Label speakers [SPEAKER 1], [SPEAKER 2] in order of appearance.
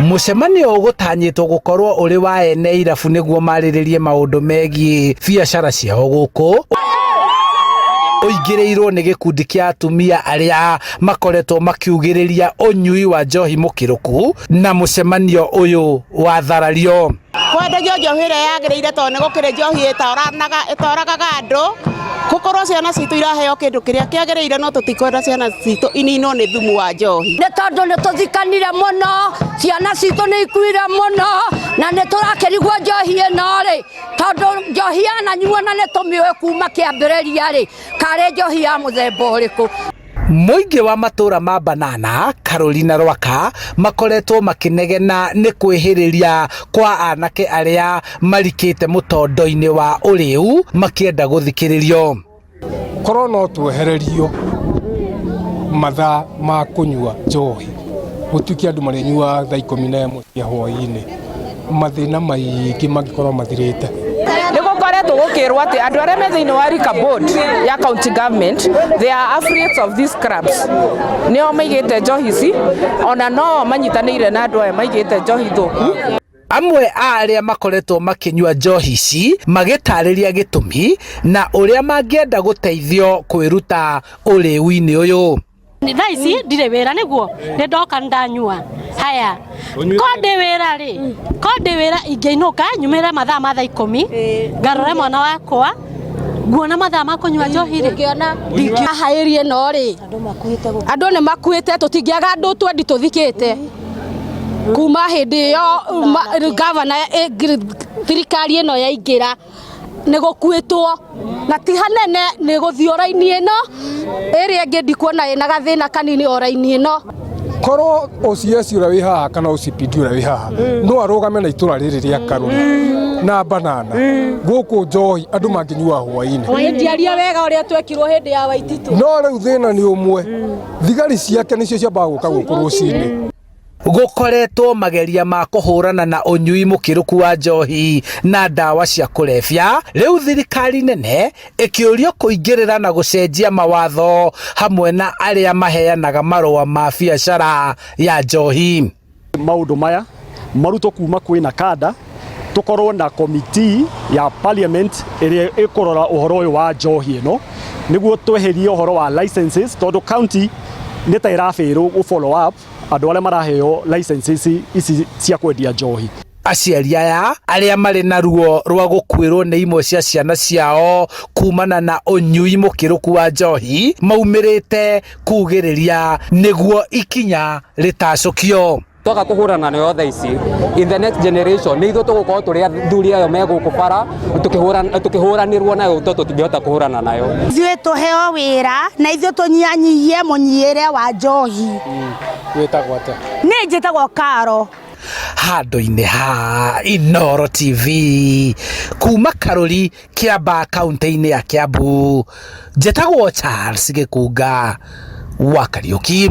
[SPEAKER 1] Mũcemanio ũgũtanyĩtwo gũkorwo ũrĩ wa ene irabu nĩguo marĩrĩrie maũndũ megiĩ biacara ciao gũkũ ũingĩrĩirwo nĩ gĩkundi kĩa atumia arĩa makoretwo makiugĩrĩria ũnyui wa njohi mũkĩrũku na mũcemanio ũyũ watharario.
[SPEAKER 2] Kwendagio njohi ĩrĩa yagĩrĩire tondũ nĩ gũkĩrĩ njohi ĩtoragaga andũ. Gũkorwo ciana citũ iraheo kĩndũ kĩrĩa kĩagĩrĩire no tũtikwenda ciana citũ ininwo nĩ thumu wa njohi.
[SPEAKER 3] Nĩ tondũ nĩ tũthikanire mũno, ciana citũ nĩ ikuire mũno, na nĩ tũrakĩrigwo njohi ĩno rĩ, tondũ njohi yananyuo na nĩ tũmĩũĩ kuma kĩambĩrĩria rĩ, karĩ njohi ya mũthemba ũrĩkũ.
[SPEAKER 1] Mũingĩ wa matũra ma Banana, Karũri na Rwaka makoretwo makĩnegena nĩ kwĩhĩrĩria kwa anake arĩa marikĩte mũtondo-inĩ wa ũrĩu makĩenda gũthikĩrĩrio.
[SPEAKER 4] Korwo no twehererio mathaa ma kũnyua njohi, gũtuĩke andũ marĩnyuaga thaa 11 cia hwaĩ-inĩ, mathĩna maingĩ mangĩkorwo mathirĩte.
[SPEAKER 5] Nĩ gũkoretwo gũkĩrwo atĩ andũ arĩa me thĩinĩ wa liquor board ya county government, they are affiliates of these clubs, nĩo maigĩte njohi ici, ona no manyitanĩire na andũ aya maigĩte njohi thũku.
[SPEAKER 1] Amwe a arĩa makoretwo makĩnyua njohi ici magĩtarĩria gĩtũmi na ũrĩa mangĩenda gũteithio kwĩruta ũrĩu-inĩ ũyũ.
[SPEAKER 6] Thaa ici ndirĩ wĩra nĩguo nĩ ndoka ndanyua haya ko ndĩ wĩra rĩ ko ndĩ wĩra ingĩinũka nyumĩre mathaa ma thaa 10 ngarore mwana wakwa nguona mathaa ma kũnyua njohi rĩ.
[SPEAKER 3] Haha area ĩno rĩ, andũ nĩ makuĩte, tũtingĩaga andũ twendi tũthikĩte kuma hĩndĩ ĩyo gavana thirikari ĩno yaingĩra, nĩ gũkuĩtwo na ti hanene, nĩ gũthiĩ o raini ĩno ĩrĩa ĩngĩ ndikuona ĩna gathĩna kanini o raini ĩno.
[SPEAKER 4] Korwo OCS ũrĩa wĩ haha kana OCPD ũrĩa wĩ haha no arũgame na itũra rĩrĩ rĩa Karũri na Banana gũkũ, njohi andũ mangĩnyua hwaĩ-inĩ.
[SPEAKER 3] Ndiaria wega ũrĩa twekirwo hĩndĩ ya Waititũ.
[SPEAKER 4] No rĩu thĩna nĩ ũmwe, thigari ciake nĩcio ciambaga gũka gũkũ rũcinĩ.
[SPEAKER 1] Gũkoretwo mageria ma kũhũrana na ũnyui mũkĩrũku wa njohi na ndawa cia kũrebia, rĩu thirikari nene ĩkĩũrio kũingĩrĩra na gũcenjia mawatho hamwe na arĩa maheanaga marũa ma biacara ya njohi.
[SPEAKER 7] Maũndũ maya marutwo kuma kwĩ na kanda, tũkorwo na committee ya parliament ĩrĩa ĩkũrora ũhoro ũyũ wa njohi ĩno, nĩguo tweherie ũhoro wa licenses, tondũ county nĩ ta ĩrabĩrwo gũ follow up andũ arĩa maraheo licenses ici cia kwendia njohi.
[SPEAKER 1] Aciari aya arĩa marĩ na ruo rwa gũkuĩrwo nĩ imwe cia ciana ciao kumana na ũnyui mũkĩrũku wa njohi maumĩrĩte kugĩrĩria nĩguo ikinya rĩtacũkio.
[SPEAKER 8] Twaga kũhũrana nayo thaa ici, in the next generation nĩ ithuĩ tũgũkorwo tũrĩ athuri ayo me gũkũ bara tũkĩhũranĩrwo nayo, tondũ tũtingĩhota kũhũrana nayo.
[SPEAKER 2] Ithuĩ tũheo wĩra na ithuĩ tũnyihanyihie mũnyuĩre wa njohi.
[SPEAKER 4] Wĩtagwo atĩa?
[SPEAKER 2] Nĩ njĩtagwo Karo.
[SPEAKER 1] Handũ-inĩ ha Inooro TV kuma Karũri, Kĩambaa, kaũntĩ-inĩ ya Kiambu, njĩtagwo Charles Gĩkunga wa Kariũki.